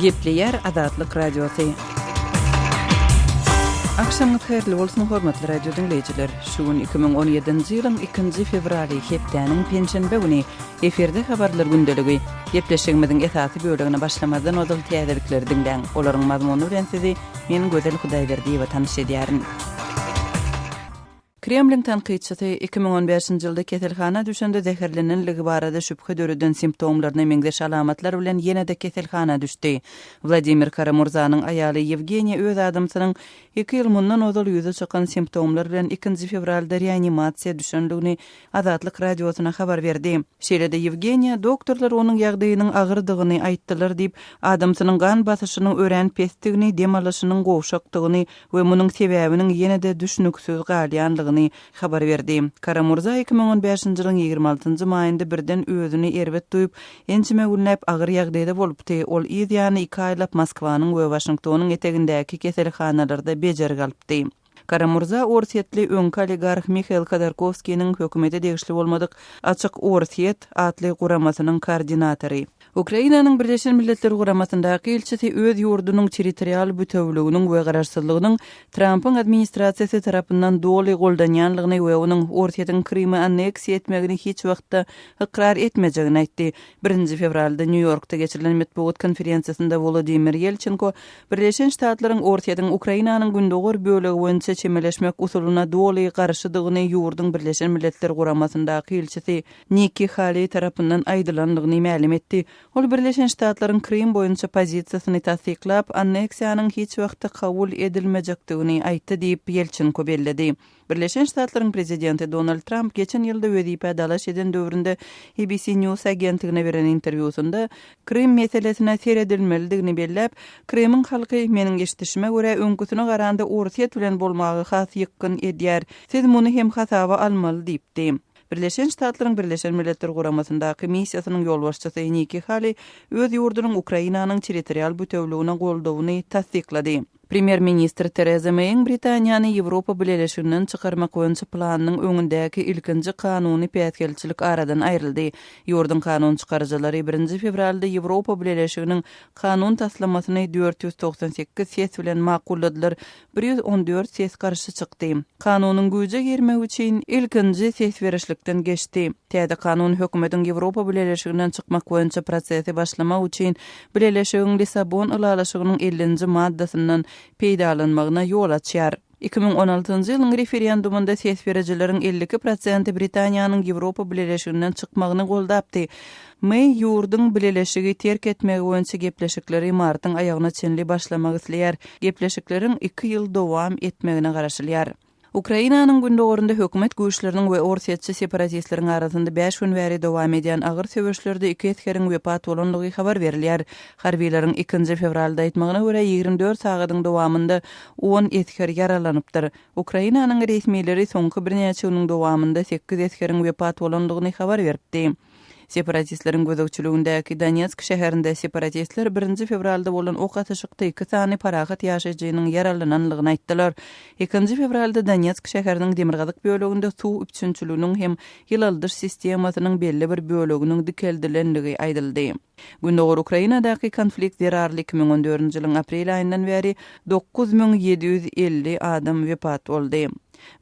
Gepleýär Azatlyk Radiosy. Agşamyňyz haýyrly bolsun, hormatly radio diňleýjiler! Şu gün 2017-nji ýylyň ikinji fewraly, hepdäniň penşenbe güni. Efirde habarlar gündeligi. Gepleşigimiziň esasy bölegine başlamazdan ozal täzelikleri diňläň. Olaryň mazmuny bilen sizi men Gözel Hudaýberdiýewa tanyş edýärin. Kremliň tankytçysy 2015-nji ýylda keselhana düşende zäherlenenligi barada şübhe döreden simptomlaryna meňzeş alamatlar bilen ýene-de keselhana düşdi. Wladimir Kara-Murzanyň aýaly Ýewgeniýa öz adamsynyň iki ýyl mundan ozal ýüze çykan simptomlar bilen ikinji fewralda reanimasiýa düşenligini Azatlyk Radiosyna habar berdi. Şeýle-de Ýewgeniýa doktorlar onuň ýagdaýynyň agyrdygyny aýtdylar diýip, adamsynyň gan basyşynyň örän pesdigini, dem alyşynyň gowşakdygyny we munuň sebäbiniň ýene-de düşnüksiz galýanlygyny habar berdi. Kara-Murza 2015-nji ýylyň 26-njy maýynda birden özüni erbet duýup, ençeme günläp agyr ýagdaýda bolupdy. Ol yz ýany iki aýlap Moskwanyň we Waşingtonyň etegindäki keselhanalarda bejergi alypdy. Kara-Murza orsýetli öňki oligarh Mihail Hodorkowskiniň hökümete degişli bolmadyk Açyk Orsýet atly guramasynyň koordinatory. Ukrainanyň Birleşen Milletler Guramasyndaky ilçisi öz ýurdunyň territorial bütewüliginiň we garaşsyzlygynyň Trampyň administrasiýasy tarapyndan doly goldanýanlygyny we onuň Orsýetiň Krymy anneksiýa etmegini hiç wagtda ykrar etmejegini aýtdy. Birinji fewralda Nýu-Ýorkda geçirilen metbugat konferensiýasynda Wolodymyr Ýelçenko Birleşen Ştatlaryň Orsýetiň Ukrainanyň gündogar bölegi boýunça çemeleşmek usulyna doly garşydygyny ýurduň Birleşen Milletler Guramasyndaky ilçisi Nikki Haleý tarapyndan aýdylandygyny mälim etdi. Ol Birleşen Ştatlaryň Krym boýunça pozisiýasyny tassyklap, anneksiýanyň hiç wagtda kabul edilmejekdigini aýtdy diýip, Ýelçenko belledi. Birleşen Ştatlaryň prezidenti Donald Tramp geçen ýylda wezipä dalaş eden döwründe ABC News agentligine beren interwýusynda Krym meselesine seredilmelidigini belläp, Krymyň halky, meniň eşidişime görä, öňküsine garanda Orsýet bilen bolmaga has ýykgyn edýär. Siz muny hem hasaba almaly diýipdi. Birleşen Ştatlaryň Birleşen Milletler Guramasyndaky missiýasynyň ýolbaşçysy Nikki Hali öz ýurdunyň Ukrainanyň territorial bütewligine goldawyny tassyklady. Premýer-ministr Tereza Meýiň Britaniýany Ýewropa Bileleşiginden çykarmak boýunça planynyň öňündäki ilkinji kanuny päsgelçilik aradan aýryldy. Ýurduň kanun çykaryjylary birinji fewralda Ýewropa Bileleşiginiň kanun taslamasyny 498 ses bilen makulladylar, 114 ses garşy çykdy. Kanunyň güýje girmegi üçin ilkinji ses berişlikden geçdi. Täze kanun hökümetiň Ýewropa Bileleşiginden çykmak boýunça prosesi başlamak üçin Bileleşigiň Lissabon ylalaşygynyň ellinji maddasyndan peýdalanmagyna ýol açýar. 2016-njy ýylyň referendumynda ses berijileriň 52 prosenti Britaniýanyň Ýewropa Bileleşiginden çykmagyny goldapdy. Meý ýurduň Bileleşigi terk etmegi boýunça gepleşikleri martyň aýagyna çenli başlamak isleýär. Gepleşikleriň iki ýyl dowam etmegine garaşylýar. Ukrainanyň gündogarynda hökümet güýçleriniň we orsýetçi separatistleriň arasynda bäş gün bäri dowam edýän agyr söweşlerde iki esgeriň wepat bolandygy habar berilýär. Harbylaryň ikinji fewralda aýtmagyna görä, 24 sagadyň dowamynda on esger ýaralanypdyr. Ukrainanyň resmileri soňky birnäçe günüň dowamynda sekiz esgeriň wepat bolandygyny habar beripdi. Separatistleriň gözegçiligindäki Donetsk şäherinde separatistler birinji fewralda bolan ok atyşykda iki sany parahat ýaşaýjynyň ýaralananlygyny aýtdylar. Ikinji fewralda Donetsk şäheriniň demirgazyk böleginde suw üpjünçiliginiň hem ýylaldyş sistemasynyň belli bir böleginiň dikeldilenligi aýdyldy. Gündogar Ukrainadaky konflikt zerarly 2014-nji ýylyň aprel aýyndan bäri 9750 adam wepat boldy.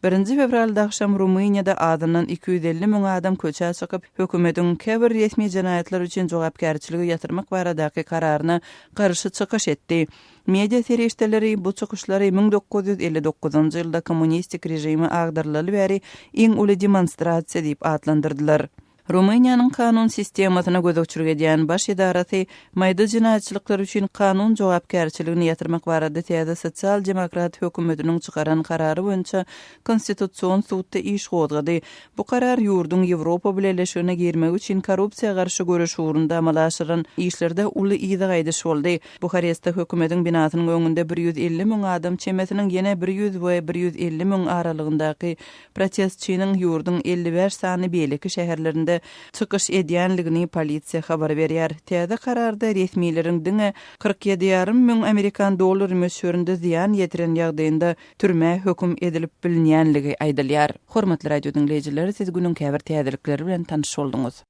Birinji fewralda agşam Rumyniýada azyndan 250 müň adam köçä çykyp, hökümetiň käbir resmi jenaýatlar üçin jogapkärçiligi ýatyrmak baradaky kararyna garşy çykyş etdi. Media serişdeleri bu çykyşlary 1959-njy ýylda kommunistik režimi agdarylaly bäri iň uly demonstrasiýa diýip atlandyrdylar. Rumyniýanyň kanun sistemasyna gözegçilik edýän baş edarasy maýda jenaýatçylyklar üçin kanun jogapkärçiligini ýatyrmak barada täze sosial-demokrat hökümetiniň çykaran karary boýunça Konstitusion sudda iş gozgady. Bu karar ýurduň Ýewropa Bileleşigine girmegi üçin korrupsiýa garşy göreş ugrunda amala aşyrylan işlerde uly yza gaýdyş boldy. Buharestde hökümetiň binasynyň öňünde 150 müň adam çemesiniň ýene bir ýüz we 150 müň aralygyndaky Protestçiniň ýurduň 55 sany beýleki şäherlerinde çykyş edýänligini polisiýa habar berýär. Täze kararda resmileriň diňe 47 ýarym müň amerikan dollary möçberinde zyýan ýetiren ýagdaýynda türmä höküm edilip bilinýänligi aýdylýar. Hormatly radio diňleýjiler, siz günüň käbir täzelikleri bilen tanyş bolduňyz.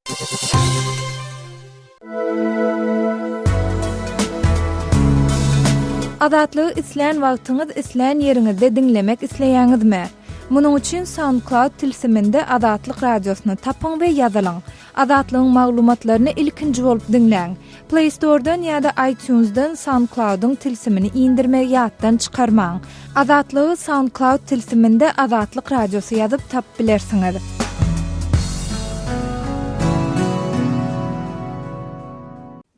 Azatlygy islän wagtyňyz, islän ýeriňizde diňlemek isleýäňizmi? Munuň üçin SoundCloud tilsiminde Azatlyk Radiosyny tapyň we ýazylyň. Azatlygyň maglumatlaryny ilkinji bolup diňläň. Play Store-dan ýa-da iTunes-dan SoundCloud-yň tilsimini indirmegi ýatdan çykarmaň. Azatlygy SoundCloud tilsiminde Azatlyk Radiosy ýazyp tapyp bilersiňiz.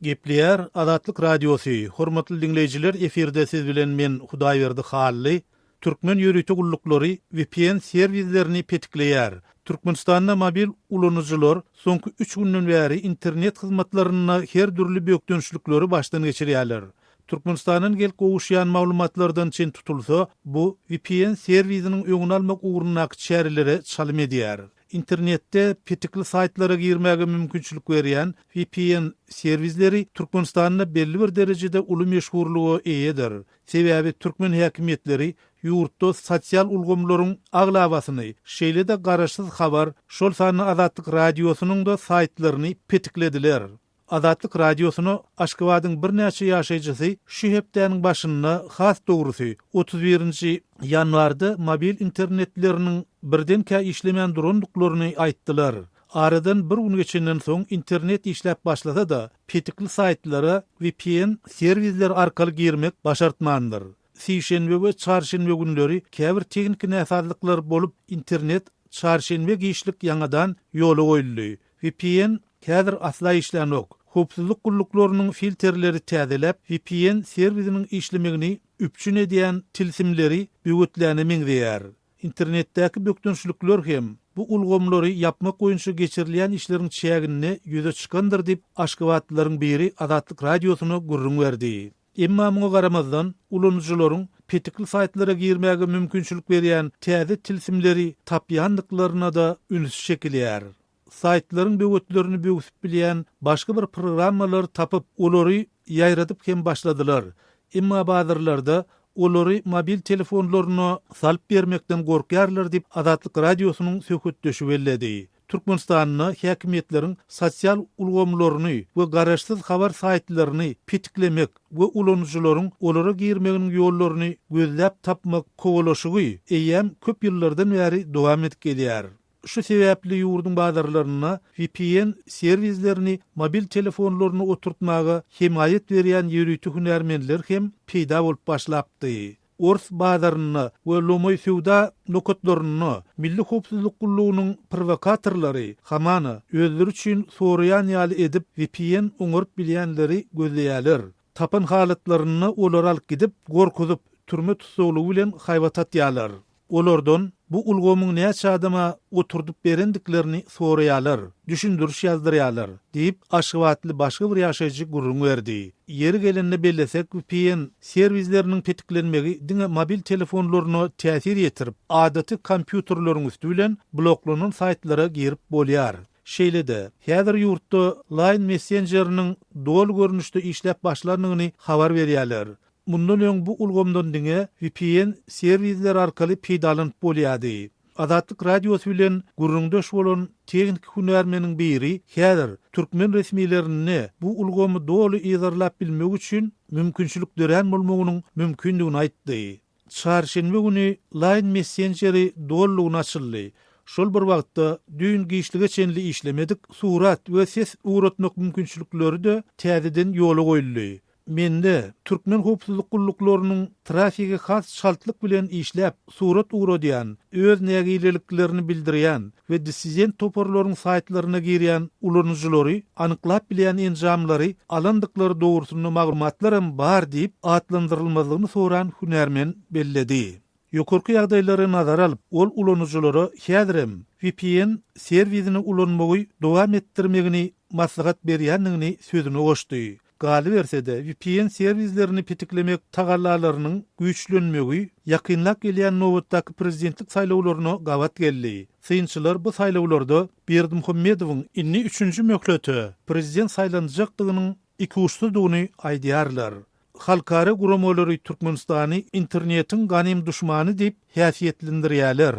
Gepleýär Azatlyk Radiosy, Hormatly diňleýjiler efirde siz bilen men Hudaýberdi Hally. Türkmen ýörite gulluklary vpn serwislerini petikleýär. Türkmenistanda mobil ulanyjylar soňky üç günden bäri internet hyzmatlarynda her dürli bökdençlikleri başdan geçirýärler. Türkmenistandan gelip gowuşýan maglumatlardan çen tutulsa, bu vpn serwisiniň öňüni almak ugrundaky çärelere çalym edýär. Internetde petikli saýtlara girmäge mümkinçilik berýän vpn serwisleri Türkmenistanda belli bir derejede uly meşhurlyga eýedir. Sebäbi türkmen häkimiýetleri ýurtda sosial ulgamlaryň aglabasyny, şeýle-de garaşsyz habar, şol sanda Azatlyk Radiosynyň-da saýtlaryny petiklediler. Azatlyk Radiosyna Aşgabadyň birnäçe ýaşaýjysy şu hepdäniň başynda, has dogrusy, 31 nji ýanwarda mobil internetleriniň birdenkä işlemän durandyklaryny aýtdylar. Aradan bir gün geçenden soň internet işläp başlasa-da, petikli saýtlara vpn serwisleri arkaly girmek başartmandyr. Sişenbe we çarşenbe günleri käbir tehniki näsazlyklar bolup, internet çarşenbe giçlik ýaňadan ýola goýuldy. Vpn häzir asla işlänok. Howpsuzlyk gulluklarynyň filterleri täzeläp, vpn serwisiniň işlemegini üpjün edýän tilsimleri böwetläne meňzeýär. Internetdäki bökdençlikler hem bu ulgamlary ýapmak boýunça geçirilýän işleriň çäginde ýüze çykandyr diýip, aşgabatlylaryň biri Azatlyk Radiosyna gürrüň berdi. Emma muňa garamazdan, ulanyjylaryň petikli saýtlara girmäge mümkinçilik berýän täze tilsimleri tapýandyklaryna-da üns çekilýär. Saýtlaryň böwetlerini böwsüp bilýän başga bir programmalary tapyp, olary ýaýradyp hem başladylar. Emma bazarlarda olary mobil telefonlaryna salyp bermekden gorkýarlar diýip, Azatlyk Radiosynyň söhbetdeşi belledi. Türkmenistanda häkimiýetleriň sosial ulgamlaryny we garaşsyz habar saýtlaryny petiklemek we ulanyjylaryň olara girmeginiň ýollaryny gözläp tapmak kowalaşygy eýýäm köp ýyllardan bäri dowam edip gelýär. Şu sebäpli ýurduň bazarlarynda vpn serwislerini mobil telefonlaryna oturtmaga hemaýat berýän ýörite hünärmenler hem peýda bolup başlapdy. Ors bazarynda we lomaý söwda nokatlarynda Milli howpsuzlyk gullugynyň prowokatorlary, hamana, özleri üçin soraýan ýaly edip vpn oňaryp bilýänleri gözleýärler. Tapan halatlarynda olary alyp gidip, gorkuzyp, türme tussaglygy bilen haýbat atýarlar. Olardan bu ulgamyň näçe adama oturdyp berendiklerini soraýarlar, düşündiriş ýazdyrýarlar, diýip, aşgabatly başga bir ýaşaýjy gürrüň berdi. Ýeri gelende bellesek, vpn serwisleriniň petiklenmegi diňe mobil telefonlaryna täsir ýetirip, adaty kompýuterleriň üsti bilen bloklanan saýtlara girip bolýar. Şeýle-de, häzir ýurtda Line messenjeriniň doly görnüşde işläp başlandygyny habar berýärler. Mundan öň bu ulgamdan diňe vpn serwisleri arkaly peýdalanyp bolýardy. Azatlyk Radiosy bilen gürrüňdeş bolan tehniki hünärmeniň biri häzir türkmen resmilerinde bu ulgamy doly yzarlap bilmek üçin mümkinçilik dörän bolmagynyň mümkindigini aýtdy. Çarşenbe güni Line messenjeri dolulygyna açyldy. Şol bir wagtda, düýn giçlige çenli işlemedik surat we ses ugratmak mümkinçilikleri-de täzeden ýola goýuldy. Mende, türkmen howpsuzlyk gulluklarynyň trafigi has çaltlyk bilen işläp, surat ugradýan, öz nägileliklerini bildirýän we dissident toparlaryň saýtlaryna girýän ulanyjylary anyklap bilýän enjamlary alandyklary dogrusynda maglumatlaram bar diýip, atlandyrylmazlygyny soran hünärmen belledi. Ýokarky ýagdaýlary nazara alyp, ol ulanyjylara häzirem vpn serwisini ulanmagy dowam etdirmegini maslahat berýändigini sözüne goşdy. Galyberse-de, vpn serwislerini petiklemek tagallalarynyň güýçlenmegi ýakynlap gelýän nobatdaky prezidentlik saýlawlaryna gabat geldi. Synçylar bu saýlawlarda Berdimuhamedowyň indi üçünji möhlete prezident saýlanjakdygynyň ikuçsuzdygyny aýdýarlar. Halkara guramalary Türkmenistany internetiň ganym duşmany diýip häsiýetlendirýärler.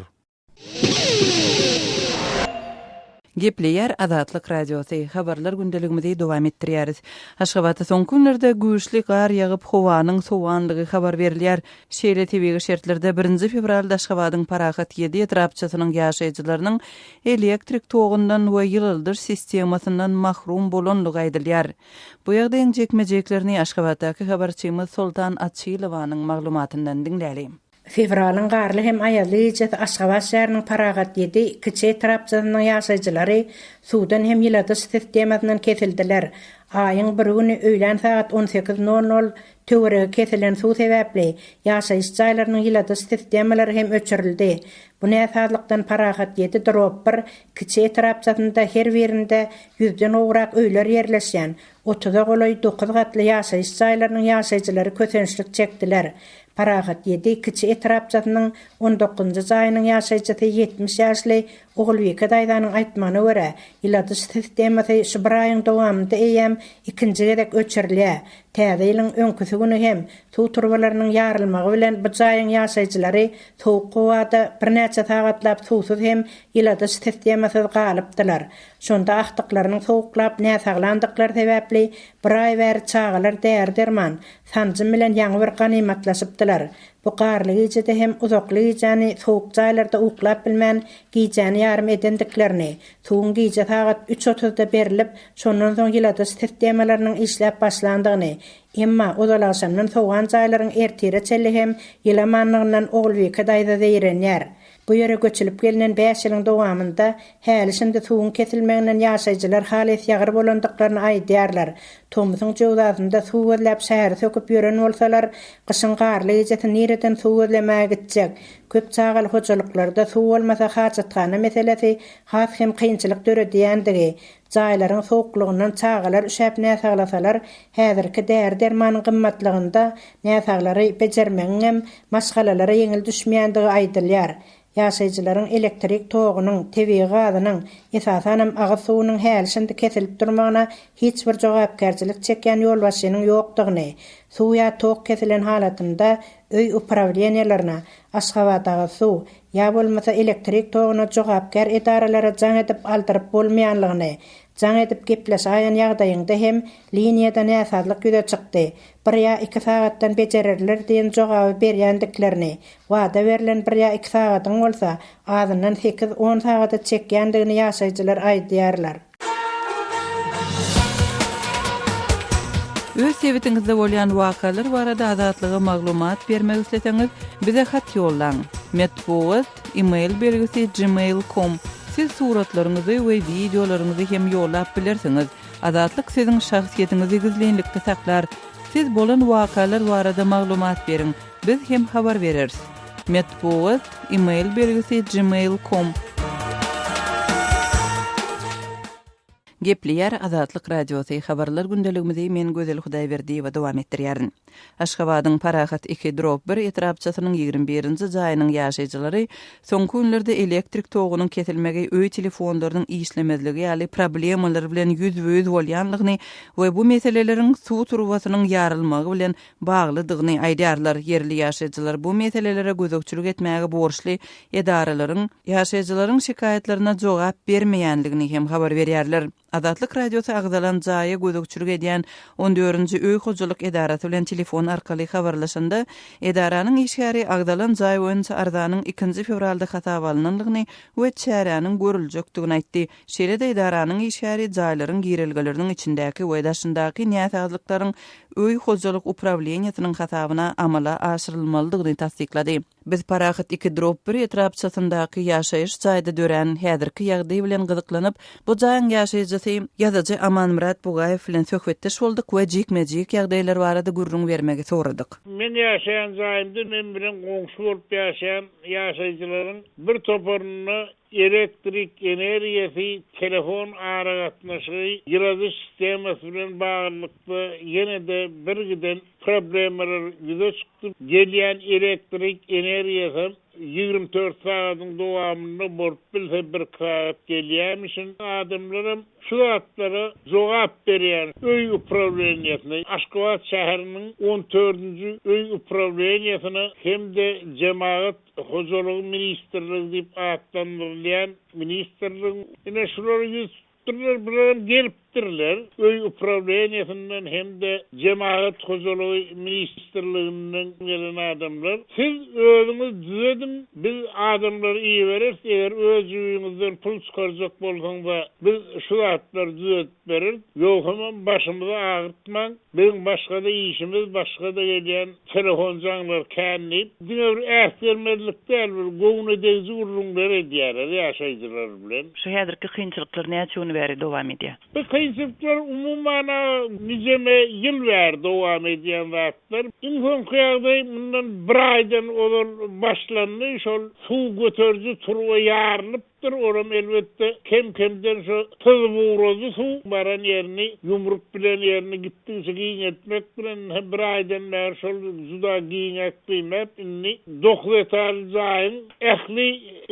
Gepleýär Azatlyk Radiosy, Habarlar gündeligimizi dowam etdirýäris. Aşgabatda soňky günlerde güýçli gar ýagyp, howanyň sowanlygy habar berilýär. Şeýle tebigy şertlerde birinji fewralda Aşgabadyň Parahat ýedi etrapçasynyň ýaşaýjylarynyň elektrik togundan we ýylyldyş sistemasyndan mahrum bolanlygy aýdylýar. Bu ýagdaýyň jikme-jiklerini Aşgabatdaky habarçymyz Soltan Açylowanyň maglumatyndan diňläliň. Fewralyň garly hem aýazly gijesi Aşgabat şäheriniň Parahat ýedi kiçi etrapçasynyň ýaşaýjylary suwdan hem ýyladyş sistemasyndan kesildiler. Aýyň biri güni öýlän sagat 18 nol nol töweregi kesilen suw sebäpli ýaşaýyş jaýlarynyň ýyladyş sistemalary hem öçürildi. Bu näsazlykdan Parahat ýedi drop bir kiçi etrapçasynda her birinde ýüzden gowrak öýler ýerleşýän otuza golaý dokuz gatly ýaşaýyş jaýlarynyň ýaşaýjylary kösençlik çekdiler. Parahat ýedi kiçi etrapçasynyň on dokuzynjy jaýynyň ýaşaýjysy 70 ýaşly Ogulbike daýzanyň aýtmagyna görä, ýyladyş sistemasy şu bir aýyň dowamynda eýýäm ikinji gezek öçürilýär. Täze ýylyň öňküsi güni hem suw turbalarynyň ýarylmagy bilen bu jaýyň ýaşaýjylary sowuk howada birnäçe sagatlap suwsuz hem ýyladyş sistemasyz galypdylar. Şonda agtyklarynyň sowuklap näsaglandyklary sebäpli bir aý bäri çagalar däri-derman, sanjym bilen ýaňy bir ganymatlaşypdylar. Bu garly gijede hem uzakly gijäni sowuk jaýlarda uklap bilmän gijäni ýarym edendiklerini, suwuň gije sagat üç otuzda berlip, şondan soň ýyladyş sistemalarynyň işläp başlandygyny, emma ozalagşamdan sowan jaýlaryň ertire çenli hem ýylamandygyndan Ogulbike daýza zeýrenýär. Bu ýere göçülip gelnen bäş ýylyň dowamynda häli-şindi suwuň kesilmeginden ýaşaýjylar halys ýagyr bolandyklaryny aýdýarlar. Tomusyň jöwzasynda suw gözläp şäheri söküp ýören bolsalar, gyşyň garly gijesi nireden suw gözlemäge gitjek? Köp çagaly hojalyklarda suw bolmasa hajathana meselesi has hem kynçylyk döredýändigi, Jaýlaryň sowuklygyndan çagalar üşäp näsaglasalar, häzirki däri-dermanyň gymmatlygynda näsaglary bejermegiňem maşgalalara ýeňil düşmeýändigi aýdylýar. Ýaşaýjylaryň elektrik togunyň, tebigy gazynyň, esasanam agyz suwunyň häli-şindi kesilip durmagyna hiç bir jogapkärçilik çekýän ýolbaşçynyň ýokdugyny, suw ýa tok kesilen halatynda öý uprawleniýalarına, Aşgabatagyzsuw, ýa bolmasa elektrik toguna jogapkär edaralara jaň edip aldyryp bolmaýanlygyny, jaň edip gepleşaýan ýagdaýyňda hem liniýada näsazlyk ýüze çykdy, bir ýa iki sagatdan bejererler diýen jogaby berýändiklerini, wada berlen bir ýa iki sagadyň bolsa azyndan sekiz-on sagada çekýändigini ýaşaýjylar aýdýarlar. Öz sebitiňizde bolýan wakalar barada Azatlyga maglumat bermek isleseňiz, bize hat ýollaň. Metbugat, e-mail belgisi gmail com. Siz suratlaryňyzy we wideolaryňyzy hem ýollap bilersiňiz. Azatlyk siziň şahsyýetiňizi gizlinlikde saklar. Siz bolan wakalar barada maglumat beriň, biz hem habar bereris. Metbugat, e-mail belgisi gmail com. Gepleýär Azatlyk Radiosy, Habarlar gündeligimizi men Gözel Hudaýberdiýewa dowam etdirýärin. Aşgabadyň Parahat iki drop bir etrapçasynyň 21-nji jaýynyň ýaşaýjylary soňky günlerde elektrik togunyň kesilmegi, öý telefonlarynyň işlemezligi ýaly problemalar bilen ýüzbe-ýüz bolýanlygyny we bu meseleleriň suw turbasynyň ýarylmagy bilen baglydygyny aýdýarlar. Ýerli ýaşaýjylar bu meselelere gözegçilik etmäge borçly edaralaryň ýaşaýjylaryň şikaýatlaryna jogap bermeýändigini hem habar berýärler. Azatlyk Radiosy agzalan jaýa gözegçilik edýän on dördünji öý hojalyk edarasy bilen telefon arkaly habarlaşanda, edaranyň işgäri agzalan jaý boýunça arzanyň ikinji fewralda hasaba alnandygyny we çäräniň görüljekdigini aýtdy. Şeýle-de edaranyň işgäri jaýlaryň girelgeleriniň içindäki we daşyndaky näsazlyklaryň öý hojalyk uprawleniýesiniň hasabyna amala aşyrylmalydygyny tassyklady. Biz Parahat iki drop bir etrapçasyndaky ýaşaýyş jaýda dörän häzirki ýagdaý bilen gyzyklanyp, bu jaýyň ýaşaýjysy, ýazyjy Amanmyrat Bugaýew bilen söhbetdeş bolduk we jikme-jik ýagdaýlar barada gürrüň bermegi soradyk. Meň ýaşaýan jaýymda men bilen goňşy bolup ýaşaýan ýaşaýjylaryň bir toparynda Elektrik energiýasy, telefon aragatnaşygy, ýyladyş sistemasy bilen baglylykda ýene-de birgiden problemalar ýüze çykdy. Gelýän elektrik energiýasam. 24 sagadyň dowamynda bolup bilse birki sagat gelýärmişin. Adamlaram şu zatlara jogap berýän öý uprawleniýesine, Aşgabat şäheriniň on dördünji öý uprawleniýesine hem-de Jemagat hojalygy ministrligi diýip atlandyrylýan ministrligiň ine şulara ýüz Tutdurlar, bularam gelipdirler. Öý uprawleniýesinden hem-de Jemagat hojalygy ministrliginden gelen adamlar. Siz özüňiz düzediň, biz adamlary ibereris, eger öz jübiňizden pul çykarjak bolsaňyz-a, biz şu zatlary düzedip bereris. Ýogsamam başymyzy agyrtmaň, biziň başga-da işimiz, başga-da gelýän Telefon jaňlar kän diýip, diňe bir äsgermezlik däl, bir göwne degiji gürrüňler edýärler ýaşaýjylar bilen. Şu häzirki kynçylyklar näçe gün bäri dowam edýär? Bu kynçylyklar umuman-a nijeme ýyl bäri dowam edýän zatlar. Iň soňky ýagdaý mundan bir aýdan ozal başlandy, şol suw göteriji turba ýarylyp, Dur, olam elbetde kem-kemden şo syzyp ugrady suw baran ýerini, ýumrup bilen ýerini gitdigiçe giňeltmek bilen ine bir aýdan bäri şol juda giňäp giňäp indi dokuz etažly jaýyň ähli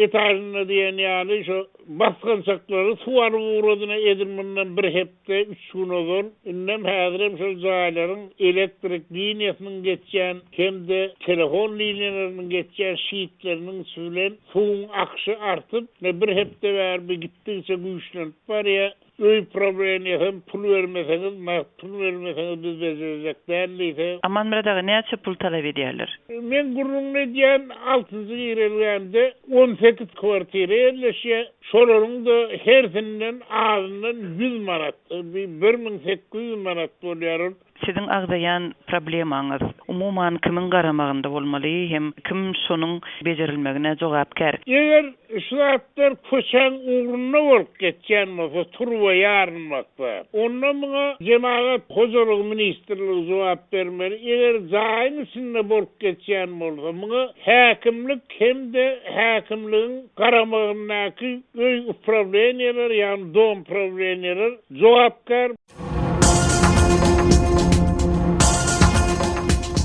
etažynda diýen ýaly şo basgançaklary suw alyp ugrady ine edil mundan bir hepde üç gün ozal indem häzirem şol jaýlaryň elektrik liniýasynyň geçýän hem-de telefon liniýalarynyň geçýän şitleriniň içi bilen Suwuň akyşy artyp, ine bir hepde bäri bu gitdigiçe güýçlenip barýar. Öý prawleniýasam pul bermeseňiz, nagt pul bermeseňiz biz bejerjek däl diýse. Amanmyrat aga, näçe pul talap edýärler? Meň gürrüňini edýän altynjy girelgämde 18 kwartira ýerleşýär. Şolaryň-da hersinden azyndan ýüz manat, 1800 manat bolýar ol. Siziň agzaýan problemaňyz, umuman, kimiň garamagynda bolmaly hem kim şonuň bejerilmegine jogapkär? Eger şu zatlar köçäň ugrunda bolup geçýän bolsa, turba ýarylmakda, onda muňa Jemagat hojalygy ministrligi jogap bermeli, eger jaýyň içinde bolup geçýän bolsa, muňa häkimlik hem-de häkimligiň garamagyndaky öý uprawleniýeleri, ýagny dom prawleniýeler jogapkär.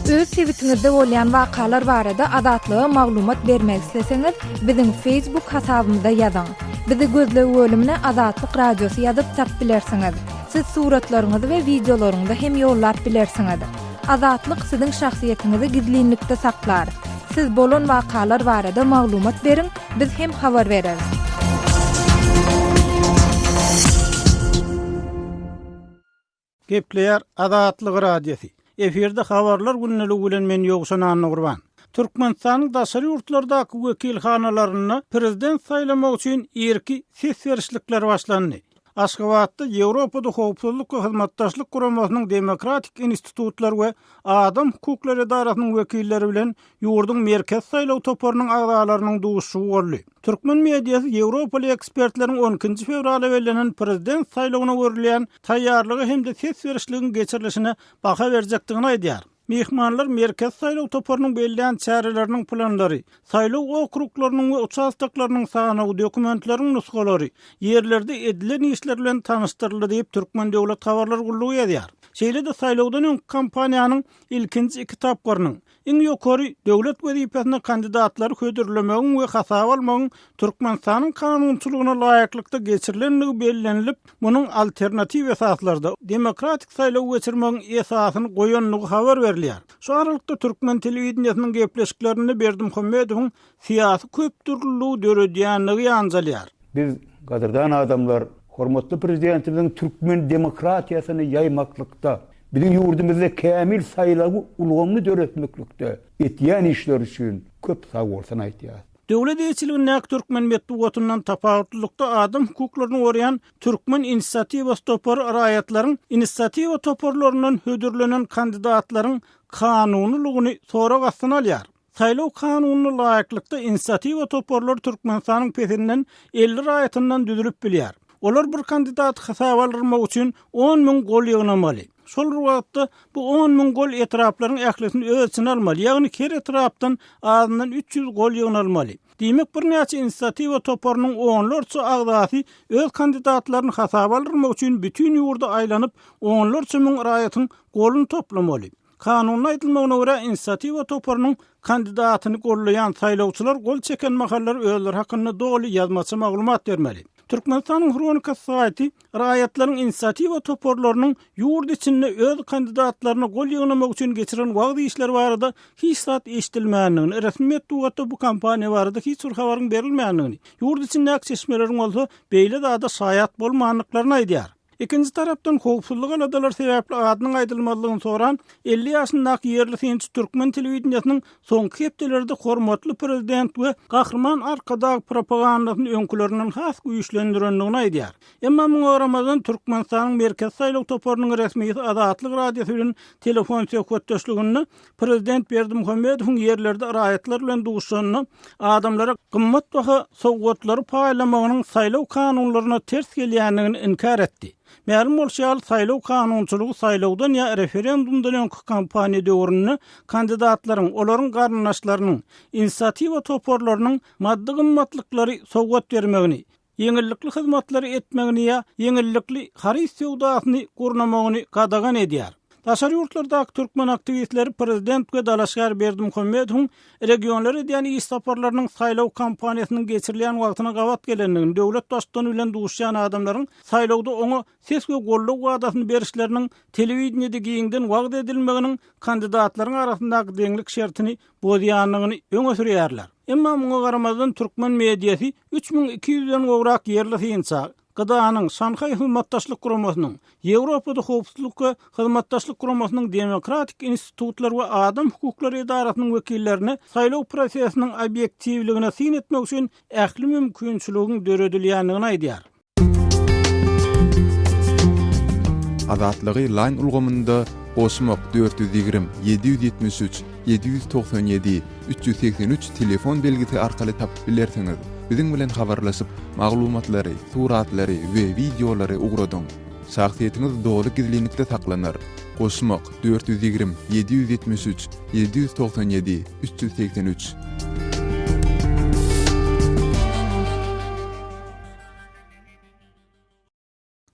Öz sebitiňizde bolýan wakalar barada Azatlyga maglumat bermek isleseňiz, biziň Facebook hasabymyza ýazyň. Bizi gözleg bölümine Azatlyk Radiosy ýazyp tap bilersiňiz. Siz suratlaryňyzy we wideolaryňyzy hem ýollap bilersiňiz. Azatlyk siziň şahsyýetiňizi gizlinlikde saklar. Siz bolan wakalar barada maglumat beriň, biz hem habar bereris. Gepleýär Azatlyk Radiosy. Efirde habarlar gündeligi bilen men Ýowşan Annagurban. Türkmenistanyň daşary ýurtlardaky wekilhanalarynda prezident saýlamak üçin irki ses berişlikler başlandy. Aşgabatda Ýewropada Howpsuzlyk we Hyzmatdaşlyk Guramasynyň Demokratik institutlar we adam hukuklary edarasynyň wekilleri bilen ýurduň Merkezi saýlaw toparynyň agzalarynyň duşuşygy boldy. Türkmen mediasy ýewropaly ekspertleriň on ikinji fewrala bellenen prezident saýlawyna görülýän taýýarlyga hem-de ses berişligiň geçirilişine baha berjekdigini aýdýar. Myhmanlar Merkezi saýlaw toparynyň bellän çäreleriniň planlary, saýlaw okruglarynyň we uçastoklarynyň sanawy, dokumentleriň nusgalary, ýerlerde edilen işler bilen tanyşdyryldy diýip, Türkmen döwlet habarlar gullugy ýazýar. Şeýle-de saýlawdan öňki kampaniýanyň ilkinji iki tapgyrynyň, Iň ýokary döwlet wezipesine kandidatlary hödürlemegiň we hasaba almagyň Türkmenistanyň kanunçylygyna laýyklykda geçirilendigi bellenilip, munuň alternatiw esaslarda demokratik saýlaw geçirmegiň esasyny goýandygy habar berilýär. Şu aralykda türkmen telewideniýesiniň gepleşiklerinde Berdimuhamedowyň syýasy köpdürlüligi döredýändigi ýanjalýar. Biz, gadyrdan adamlar, hormatly Prezidentimiziň türkmen demokratiýasyny ýaýmaklykda, Biziň ýurdumyzda kämil saýlaw ulgamyny döretmeklikde etýän işleri üçin köp sagbolsun aýtýarys. Döwlet eýeçiligindäki türkmen metbugatyndan tapawutlylykda adam hukuklaryny goraýan Türkmen inisiatiwasy topary raýatlaryň inisiatiwa toparlaryndan hödürlenen kandidatlaryň kanunylygyny sorag astyna alýar. Saýlaw kanunyna laýyklykda inisiatiwa toparlary Türkmenistanyň pesinden 50 raýatyndan düzülip bilýär. Olar bir kandidaty hasaba aldyrmak üçin on müň gol ýygnamaly. Şol bir wagtda bu on müň gol etraplaryň ählisini öz içine almaly, ýagny her etrapdan azyndan 300 gol ýygnalmaly. Diýmek, birnäçe inisiatiwa toparynyň onlarça agzasy öz kandidatlaryny hasaba aldyrmak üçin bütin ýurda aýlanyp, onlarça müň raýatyň goluny toplamaly. Kanunda aýdylmagyna görä, inisiatiwa toparynyň kandidatyny gollaýan saýlawçylar gol çeken mahallary özleri hakynda doly ýazmaça maglumat bermeli. Türkmenistanyň Hronikasy saýty raýatlaryň inisiatiwa toparlarynyň ýurt içinde öz kandidatlaryna gol ýygnamak üçin geçiren wagyz işleri barada hiç zat eşidilmändigini, resmi metbugatda bu kampaniýa barada hiç bir habaryň berilmändigini, ýurt içindäki çeşmeleriň bolsa beýle zada şaýat bolmandyklaryny aýdýar. Ikinji tarapdan, howpsuzlyk aladalary sebäpli adynyň aýdylmazlygyny soran 50 ýaşyndaky ýerli synçy türkmen telewideniýesiniň soňky hepdelerde hormatly prezident we Gahryman Arkadag propagandasyny öňkülerinden has güýçlendirendigini aýdýar. Emma muňa garamazdan, Türkmenistanyň Merkezi saýlaw toparynyň resmisi Azatlyk Radiosy bilen telefon söhbetdeşliginde Prezident Berdimuhamedowyň ýerlerde raýatlar bilen duşanda adamlara gymmatbaha sowgatlary paýlamagynyň saýlaw kanunlaryna ters gelýändigini inkär etdi. Mälim bolşy ýaly, saýlaw kanunçylygy saýlawdan ýa referendumdan öňki kampaniýa döwründe kandidatlaryň, olaryň garyndaşlarynyň, inisiatiwa toparlarynyň maddy gymmatlyklary sowgat bermegini, ýeňillikli hyzmatlary etmegini ýa ýeňillikli haryt söwdasyny gurnamagyny gadagan edýär. Daşary ýurtlardaky türkmen aktiwistleri prezident we dalaşgär Berdimuhamedowyň regionlara edýän iş saparlarynyň saýlaw kampaniýasynyň geçirilýän wagtyna gabat gelendigini, döwlet baştutany bilen duşýan adamlaryň saýlawda oňa ses we goldaw wadasyny berişleriniň telewideniýede giňden wagyz edilmeginiň kandidatlaryň arasyndaky deňlik şertini bozýandygyny öňe sürýärler. Emma muňa garamazdan türkmen mediasy 3200-den gowrak ýerli synça, GDA-nyň, Şanhaý Hyzmatdaşlyk Guramasynyň, Ýewropada Howpsuzlyk we Hyzmatdaşlyk Guramasynyň Demokratik institutlar we adam hukuklary edarasynyň wekillerine saýlaw prosesiniň obýektiwligine syn etmek üçin ähli mümkinçiligiň döredilýändigini aýdýar. Azatlygy Line ulgamynda goşmak 420 773 797 383 telefon belgisi arkaly tapyp bilersiňiz. Biziň bilen habarlaşyp, maglumatlary, suratlary we wideolary ugradyň. Şahsyýetiňiz doly gizlinlikde saklanar. Goşmak 420 773 797 383.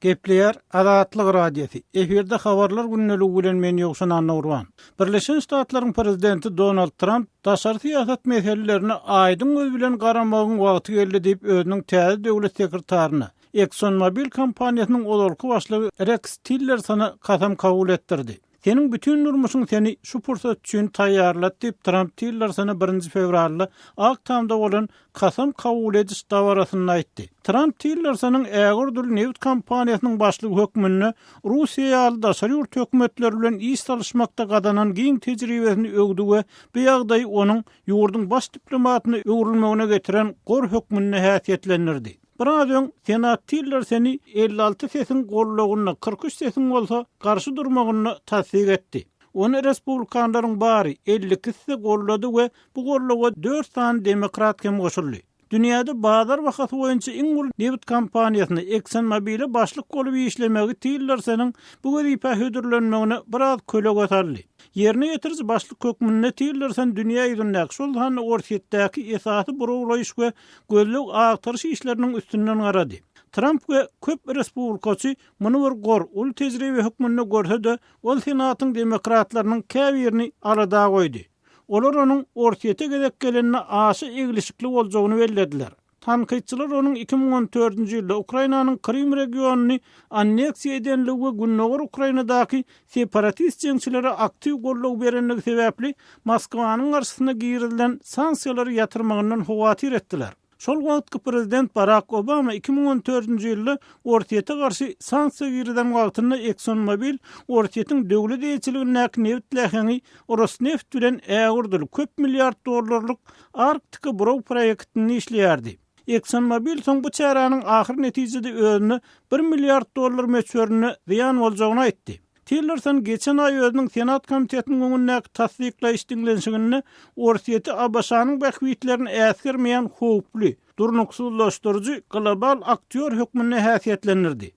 Gepleýär Azatlyk Radiosy. Efirde habarlar gündeligi bilen men Ýowşan Annagurban. Birleşen Ştatlaryň prezidenti Donald Tramp daşary syýasat meselelerine aýdyň göz bilen garamagyň wagty geldi diýip özüniň täze döwlet sekretaryna, ExxonMobil kompaniýasynyň ozalky başlygy Reks Tillersona kasam kabul etdirdi. Seniň bütin durmuşyň seni şu pursat üçin taýýarlady diýip, Tramp Tillersona birinji fewralda Ak Tamda bolan kasam kabul ediş dabarasynda aýtdy. Tramp Tillersonyň ägirt uly nebit kompaniýasynyň başlygy hökmünde Russiýa ýaly daşary ýurt hökümetleri bilen iş salyşmakda gazanan giň tejribesini öwdi we bu ýagdaýy onuň ýurduň baş diplomatyna öwrülmegine getiren gor hökmünde häsiýetlendirdi. Biraz öň Senat Tillerseni 56 sesiň goldawynda, 43 sesiň bolsa garşy durmagynda tassyk etdi. Ony respublikanlaryň bary, 52-si goldady we bu goldawa dört sany demokrat hem goşuldy. Dünýäde bazar bahasy boýunça iň uly nebit kompaniýasyna, ExxonMobil-e başlyk bolup işlemegi Tillerseniň bu wezipä hödürlenmegine biraz kölege saldy. Ýerine ýetiriji başlyk hökmünde Tillerson dünýä ýüzündäki, şol sanda Orsýetdäki esasy burawlaýyş we gözleg-agtaryş işleriniň üstünden garady. Tramp we köp respublikaçy muny bir gor, uly tejribe hökmünde görse-de, ol Senatyň demokratlarynyň käbirini alada goýdy. Olar onuň Orsýete gezek gelende aşa eglişikli boljagyny bellediler. Tankytçylar onuň 2014-nji ýylda Ukrainanyň Krym regionyny anneksiýa edenligi we gündogar Ukrainadaky separatist jeňçilere aktiw goldaw berenligi sebäpli Moskwanyň garşysyna girizilen sanksiýalary ýatyrmagyndan howatyr etdiler. Şol wagtky prezident Barak Obama 2014-nji ýylda Orsýete garşy sanksiýa girizen wagtynda ExxonMobil Orsýetiň döwlet eýeçiligindäki nebit läheňi Rosneft bilen ägirdül köp milliard dollarlyk Arktika buraw proýektinde işleýärdi. ExxonMobil soň bu çäräniň ahyr netijede özüne bir milliard dollar möçberinde zyýan boljagyny aýtdy. Tillerson geçen aý özüniň Senat komitetiniň öňündäki tassyklaýyş diňlenişiginde Orsýeti ABŞ-nyň bähbitlerini äsgermeýän howply, durnuksyzlaşdyryjy global aktýor hökmünde häsiýetlendirdi.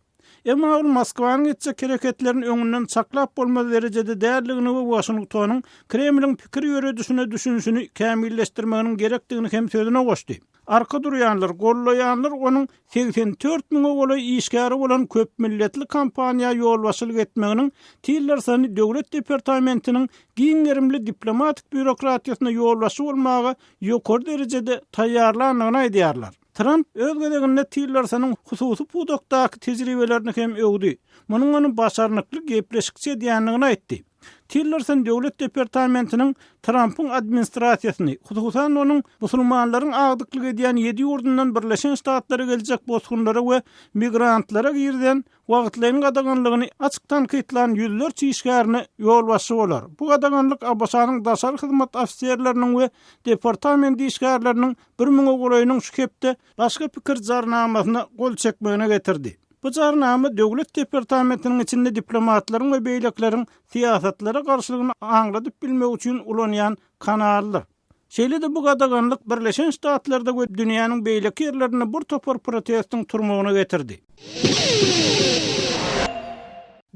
Emma ol Moskwanyň etjek hereketlerini öňünden çaklap bolmaz derejede däldigini we Waşingtonyň Kremliň pikir ýöredişine düşünişini kämilleşdirmeginiň gerekdigini hem sözüne goşdy. Arka durýanlar, gollaýanlar onuň 84 müňe golaý işgäri bolan köpmilletli kompaniýa ýolbaşçylyk etmeginiň Tillersony Döwlet departamentiniň giň gerimli diplomatik býurokratiýasyna ýolbaşçy bolmaga ýokary derejede taýýarlandygyny aýdýarlar. Tramp öz gezeginde Tillersonyň hususy pudakdaky tejribelerini hem öwdi. Munuň ony başarnykly gepleşikçi edýändigini aýtdy. Tillerson Döwlet departamentiniň Trampyň administrasiýasyny, hususan-da onuň musulmanlaryň agdyklyk edýän ýedi ýurdundan Birleşen Ştatlara geljek bosgunlara we migrantlara girizen wagtlaýyn gadaganlygyny açyk tankytlan ýüzlerçe işgärine ýolbaşçy bolar. Bu gadaganlyk ABŞ-nyň daşary hyzmat ofiserleriniň we departament işgärleriniň bir müňe golaýynyň şu hepde başga pikir jarnamasyna gol çekmegine getirdi. Bu jarnama Döwlet departamentiniň içinde diplomatlaryň we beýlekileriň syýasatlara garşylygyny aňladyp bilmegi üçin ulanýan kanalydyr. Şeýle-de bu gadaganlyk Birleşen Ştatlarda we dünýäniň beýleki ýerlerinde bir topar protestiň turmagyna getirdi.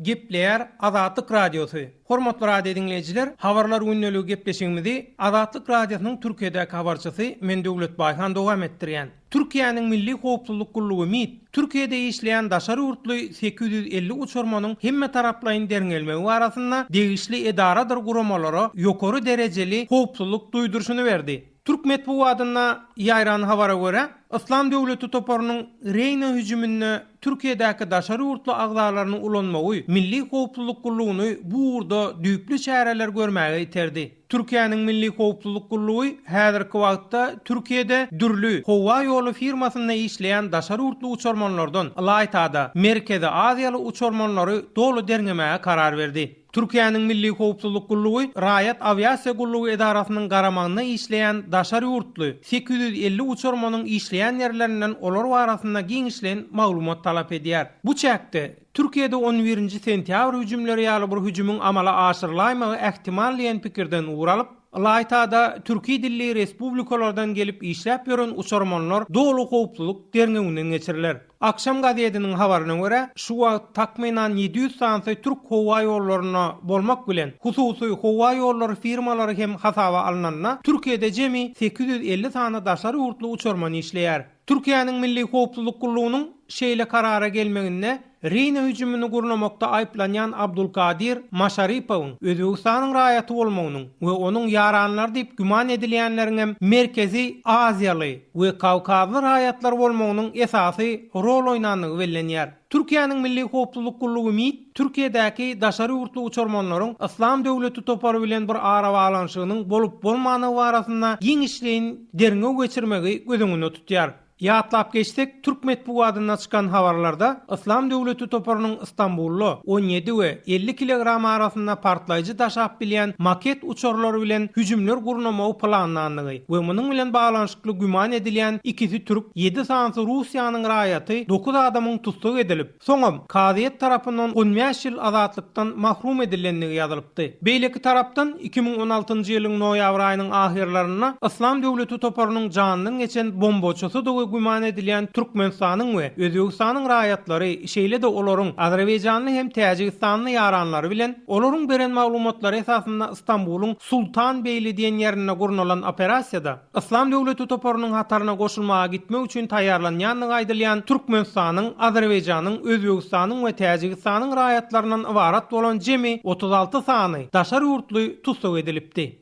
Gepleýär Azatlyk Radiosy. Hormatly radio diňleýjiler, Habarlar gündeligi gepleşigimizi Azatlyk Radiosynyň Türkiýedäki habarçysy men Döwlet Baýhan dowam etdirýän. Türkiýäniň Milli howpsuzlyk gullugy MİT, Türkiýede işleýän daşary ýurtly 850 uçarmanyň hemmetaraplaýyn derňelmegi barasynda degişli edaradyr guramalara ýokary derejeli howpsuzlyk duýduryşyny berdi. Türk metbugatynda ýaýran habara görä, Yslam döwleti toparynyň Reýna hüjüminde Türkiýedäki daşary ýurtly agzalaryny ulanmagy Milli howpsuzlyk gullugyny bu ugurda düýpli çäreler görmäge iterdi. Türkiýäniň Milli howpsuzlyk gullugy häzirki wagtda Türkiýede dürli howa ýoly firmasynda işleýän daşary ýurtly uçarmanlardan, ylaýta-da, Merkezi Aziýaly uçarmanlary doly derňemäge karar berdi. Türkiýäniň Milli howpsuzlyk gullugy Raýat awiasiýa gullugy edarasynyň garamagynda işleýän daşary ýurtly 850 uçarmanyň işleýän ýerlerinden olar barasynda giňişleýin maglumat talap edýär. Bu çäkde, Türkiýede on birinji sentýabr hüjümleri ýaly bir hüjümiň amala aşyrylaýmagy ähtimal diýen pikirden ugur alyp, ylaýta-da türki dilli respublikalardan gelip işläp ýören uçarmanlar doly howpsuzlyk derňewinden geçiriler. Akşam gazetiniň habaryna görä, şu wagt takmynan 700 sanysy türk howa ýollarynda bolmak bilen, hususy howa ýollary firmalary hem hasaba alnanda, Türkiýede jemi 850 sany daşary ýurtly uçarman işleýär. Türkiýäniň Milli howpsuzlyk gullugynyň şeýle karara gelmeginde Reýna hüjümini gurnamakda aýyplanýan Abdulkadir Maşaripowyň Özbegistanyň raýaty bolmagynyň we onuň ýaranlary diýip güman edilýänleriňem Merkezi Aziýaly we Kawkazly raýatlar bolmagynyň esasy rol oýnandygy bellenýär. Türkiýäniň Milli howpsuzlyk gullugy MİT, Türkiýedäki daşary ýurtly uçarmanlaryň Yslam döwleti topary bilen bir arabaglanyşygynyň bolup-bolmandygy barasynda giňişleýin derňew geçirmegi göz öňünde tutýar. Ýatlap geçsek, türk metbugatynda çykan habarlarda Yslam döwleti toparynyň Stambulda 17 we 50 kilogram arasynda partlaýjy daşap bilýän maket uçarlary bilen hüjümler gurnamagy planlandygy we munuň bilen baglanyşykly güman edilýän ikisi türk, ýedi sanysy Russiýanyň raýaty dokuz adamyň tussag edilip, Soňam, kazyýet tarapyndan on bäş ýyl azatlykdan mahrum edilendigi ýazylypdy. Beýleki tarapdan, 2016-njy ýylyň noýabr aýynyň ahyrlarynda Yslam döwleti toparynyň janyndan geçen bombaçysydygy güman edilýän Türkmenistanyň we Özbegistanyň raýatlary, şeýle-de olaryň azerbaýjanly hem täjigistanly ýaranlary bilen olaryň beren maglumatlary esasynda Stambulyň Sultanbeýli diýen ýerinde gurnalan operasiýada, Yslam döwleti toparynyň hataryna goşulmaga gitmek üçin taýýarlanýandygy aýdylýan Türkmenistanyň, Azerbaýjanyň, Özbegistanyň we Täjigistanyň raýatlaryndan ybarat bolan jemi 36 sany daşary ýurtly tussag edilipdi.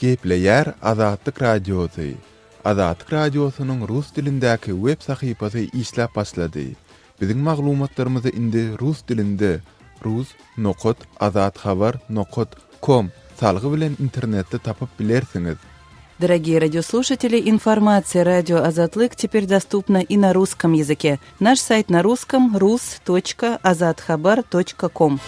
Gepleýär Azatlyk Radiosy, Azatlyk Radiosynyň rus dilindäki web sahypasy işläp başlady. Biziň maglumatlarymyzy indi rus dilinde rus nokat azathabar nokat kom salgy bilen internetde tapyp bilersiňiz. Дорогие радиослушатели, информация радио Азатлык теперь доступна и на русском языке. Наш сайт на русском rus.azathabar.com.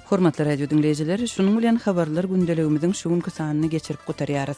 Hormatly radio diňleýjiler, şunuň bilen habarlar gündeligimiziň şu günki sanyny geçirip gutarýarys.